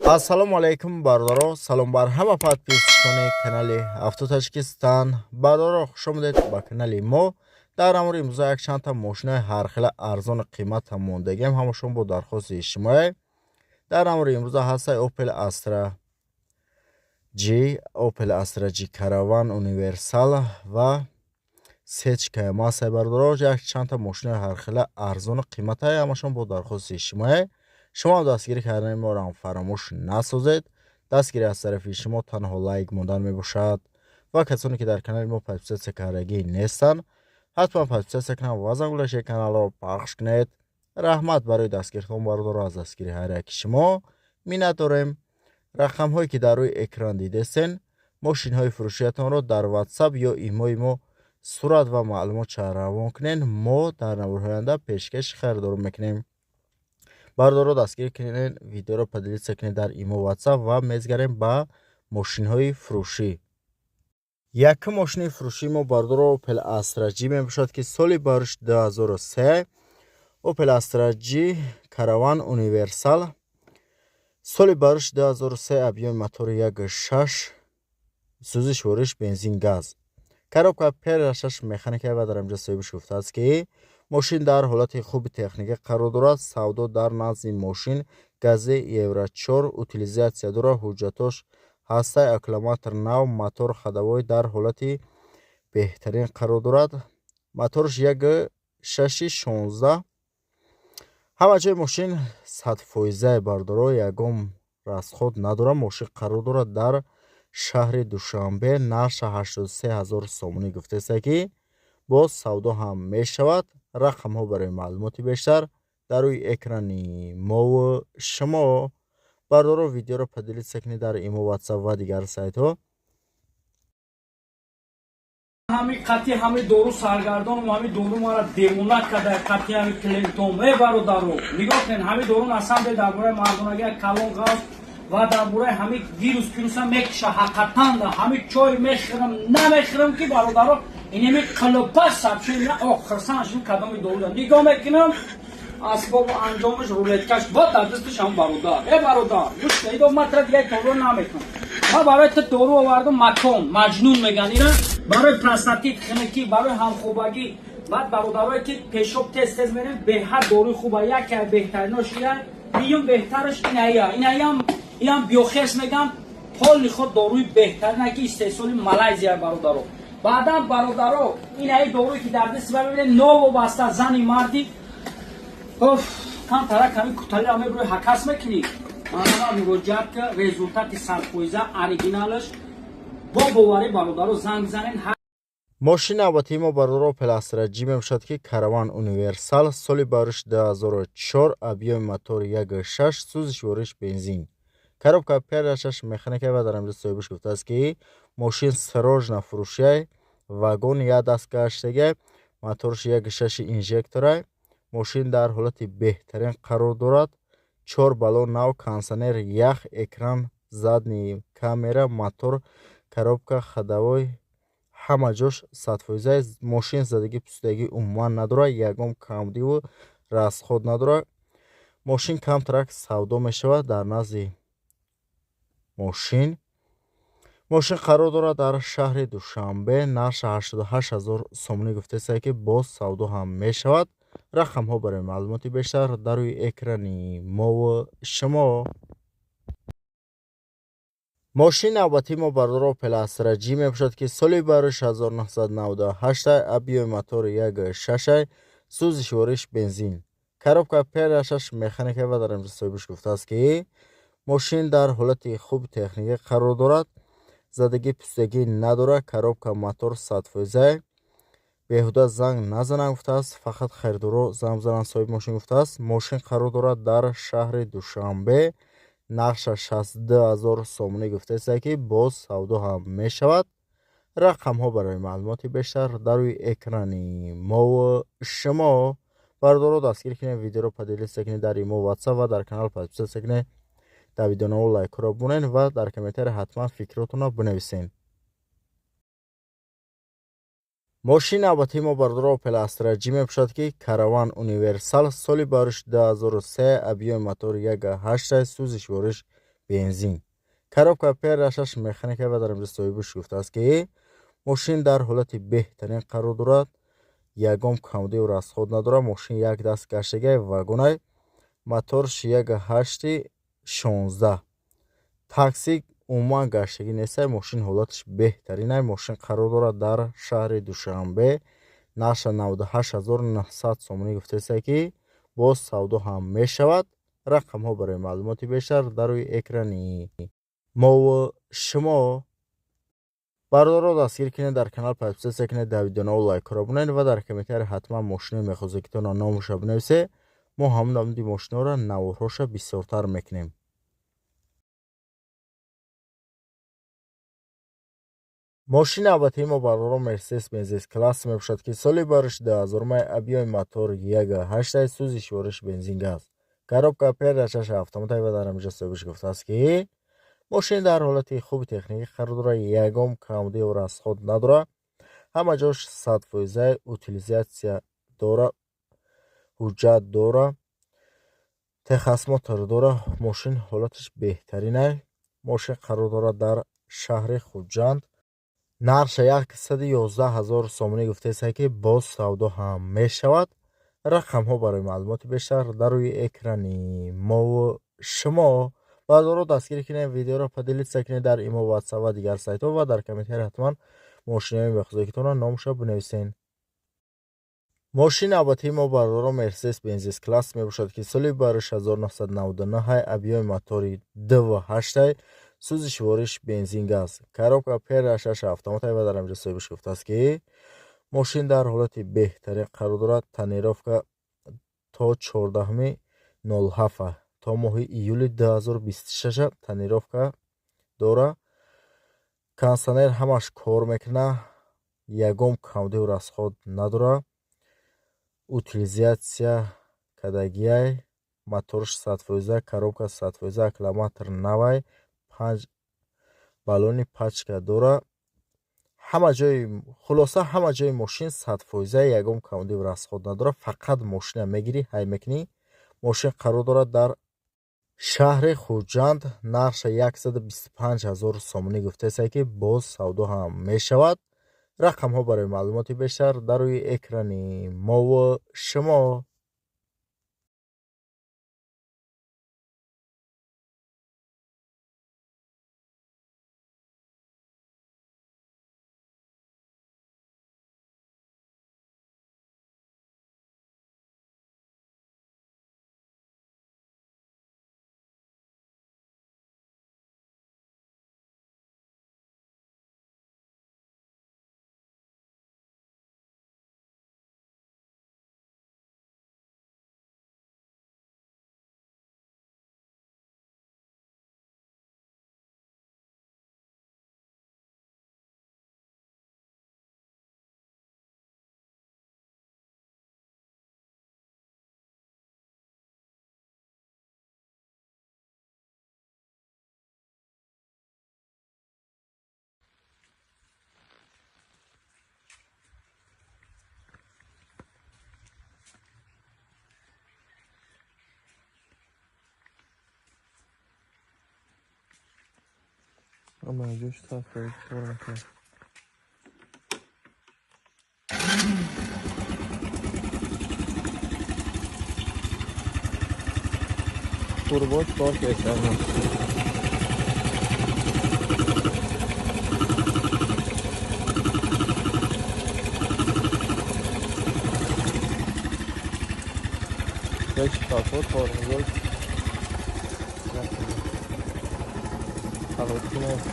Ассалому алайкум, бародаро! Салом бар ҳама подписчикони канали Авто Таҷикистон. Бародаро, хушомадед ба канали мо. Дар амри имрӯза якчандта мошинаи ҳархела арзону қимата мондагиам, ҳамашон бо дархости шумое. Дар амри имрӯза ҳастаи Opel Astra G, Opel Astra G Caravan Universal ва сечкая масай. Бародаро, якчандта мошинаи ҳархела арзону қиматае, ҳамашон бо дархости шумое. Шумо дастгирӣ кардани моро фаромӯш насозед. Дастгирӣ аз тарафи шумо танҳо лайк мондан мебошад ва касоне ки дар канали мо подписаться кардагӣ нестанд, ҳатман подписаться кунанд ва зангулаши каналро пахш кунед. Раҳмат барои дастгиритон, бародаро, аз дастгири ҳар яки шумо миннат дорем. Рақамҳое ки дар рӯи экран дидестен, мошинҳои фурӯшиятонро дар Ватсап ё имои мо сурат ва маълумот равон кунед, мо дар наворҳои оянда пешкаши харидорон мекунем. Бародаро, дастгирӣ кунед, видеоро поделиться кунед дар имо, Ватсап ва мезгарем ба мошинҳои фурӯшӣ. Якум мошини фурӯшии мо, бародаро, Opel Astra G мебошад, ки соли барош 2003, Opel Astra G Caravan Universal, соли барош 2003, объёми мотори 1.6, сӯзишвориш бензин газ, коробка П6 механика. Ва дар инҷа соҳибаш гуфтааст, ки мошин дар ҳолати хуби техникӣ қарор дорад. Савдо дар назди мошин гази Евро 4 утилизация дорад, ҳуҷҷатош ҳастай, аккумулятор нав, мотор ходовой дар ҳолати беҳтарин қарор дорад. Моторш 1.6 16. Ҳама ҷои мошин 100%-аи, бародаро, ягон расход надорад. Мошин қарор дорад дар шаҳри Душанбе, нархша 83 ҳазор сомонӣ гуфтааст, ки боз савдо ҳам мешавад. Рақамҳо барои маълумоти бештар дар рӯи экрани мову шумо. Бародаро, видеоро поделиться кунед дар имо, Ватсап ва дигар сайтҳо. Ҳами қати ҳами дору саргардонам, ҳами дору мара девона када, қати ҳами клиентом. Э, бародаро, нигоҳ кунед, ҳами дору насам де, дар бораи мардонагӣ калон ғавз ва дар бораи ҳами вирус пируса мекиша. Ҳақиқатан да ҳами чой мехӯрам, намехӯрам, ки бародаро, инеми қилипа сабши на охирсан шуд. Кадоми дору нигоҳ мекунам, асбобу анҷомаш, рулеткаш бо дар дасташ ҳам. Бародар, э бародар, гӯш кунед, ман тра дигар корро намекунам. Ман барои ту дору овардам, макон маҷнун меган ина, барои простатит, хинакӣ, барои ҳамхобагӣ. Баъд бародарое ки пешоб тез тез мерем, беҳад доруи хуба, яке беҳтаринош ия, дуюм беҳтараш иная, инаям, иам биохерс меган, полный худ доруи беҳтарина, ки истеҳсоли Малайзия, бародаро. Баъдан, бародаро, инаи доруе ки дар дасти ба мебинед, новобаста зани марди, оф, камтара ками куталиро мебурӣ, ҳакас мекунӣ, манама муроҷиат ка, результати 100%, оригиналаш, бо боварӣ, бародаро, занг занен. Мошини навбатии мо, бародаро, Opel Astra G мебошад, ки Caravan Universal, соли барош 2004, объёми мотори 1.6, сӯзишвориш бензин, коробка П6 механика. Ва дар инҷа соҳибаш гуфтааст, ки мошин срочно фурӯшиай, вагон як даст гаштага, моторш 1.6 инжекторай. Мошин дар ҳолати беҳтарин қарор дорад: чор баллон нав, кондитсионер, ях, экран, задний камера, мотор, коробка, ходовой, ҳама ҷош 100%. Мошин задагӣ пусидагӣ умуман надорад, ягон камбудиву расход надорад. Мошин камтарак савдо мешавад. Дар назди мошин қарор дорад дар шаҳри Душанбе, нархша 88 ҳазор сомонӣ гуфтааст, ки боз савдо ҳам мешавад. Рақамҳо барои маълумоти бештар дар рӯи экрани мову шумо. Мошини навбатии мо, бародаро, Opel Astra G мебошад, ки соли барош 1998, объёми мотори 1.6, сӯзишвориш бензин, коробка П6 механика. Ва дар инҷа соҳибаш гуфтааст, ки мошин дар ҳолати хуби техникӣ қарор дорад, задагӣ пусидагӣ надорад, коробка, мотор 100%. Беҳуда занг назананд, гуфтааст, фақат харидоро занг бизананд, соҳиби мошин гуфтааст. Мошин қарор дорад дар шаҳри Душанбе, нархша 62 ҳазор сомонӣ гуфтааст, ки боз савдо ҳам мешавад. Рақамҳо барои маълумоти бештар дар рӯи экрани мову шумо. Бародаро, дастгирӣ кунед, видеоро поделиться кунед дар имо, Ватсап ва дар канал подписаться кунед, дар видеонаво лайкҳоро бунед ва дар комментария ҳатман фикротонро бинависед. Мошини навбатии мо, бародаро, Opel Astra G мебошад, ки Caravan Universal, соли барош 2003, объёми мотори 1.8, сӯзишвориш бензин. бензин. Коробка ПР6 механика ва дар инҷо соҳибаш гуфтааст, ки мошин дар ҳолати беҳтарин қарор дорад, ягон камбудию расход надорад. Мошин як даст гаштагиай, вагонай, моторш 1.8 16. Такси умуман гаштагӣ нестай, мошин ҳолаташ беҳтаринай. Мошин қарор дорад дар шаҳри Душанбе. Нархша 98 900 сомонӣ гуфтаестай, ки боз савдо ҳам мешавад. Рақамҳо барои маълумоти бештар дар рӯи экрани мову шумо. Бародаро, дастгир кунед, дар канал подписаться кунед, дар видеонаво лайкҳоро бинед ва дар комментария ҳатман мошино мехоҳед, ки тона номаша бинависе. Мо ҳамон намуди мошиноро наворҳоша бисёртар мекунем. Мошини навбатии мо, бародаро, Мерседес Бенз С класс мебошад, ки соли бариш 2000, объёми мотор 1.8, сӯзишвориш бензин газ, коробка ПР6 автомат ва дар ҳаминҷо соҳибаш гуфтааст, ки мошин дар ҳолати хуби техникӣ қарор дорад, ягон камбудию расход надорад, ҳама ҷош 100%, утилизация дора, ҳуҷҷат дора, техосмотр дора. Мошин ҳолаташ беҳтаринай. Мошин қарор дорад дар шаҳри Хуҷанд. Нархша 111 000 сомонӣ гуфтаест, ки боз савдо ҳам мешавад. Рақамҳо барои маълумоти бештар дар рӯи экрани мову шумо. Бародаро, дастгирӣ кунед, видеоро поделиться кунед дар имо, ватсап ва дигар сайтҳо ва дар комментария ҳатман мошинои мехоҳед, номаша бинависед. Мошини навбатии мо, бародаро, Мерседес Бенз С класс мебошад, ки соли бариш 1999, объёми мотори 2.8, сӯзишвориш бензин газ, коробка ПР6 автомат ва дар ҳаминҷо соҳибаш гуфтааст, ки мошин дар ҳолати беҳтарин қарор дорад. Тонировка то 14.07, то моҳи июли 2026 тонировка дора. Кондиционер ҳамаш кор мекунад, ягон камбудию расход надорад, утилизация кардагиай, моторш 100%, коробка 100%, аккумулятор навай, панҷ баллони пачка дора. Ҳама ҷои, хулоса, ҳама ҷои мошин 100%, ягон камбудию расход надорад. Фақат мошина мегирӣ, ҳай мекунӣ. Мошин қарор дорад дар шаҳри Хуҷанд. Нархша 125 000 сомонӣ гуфтаест, ки боз савдо ҳам мешавад. Рақамҳо барои маълумоти бештар дар рӯи экрани мову шумо. Ама ҷош 100% кор мекунад. Турбош кор мекардам. Ҳеҷ капот тормозош халотӣ нест.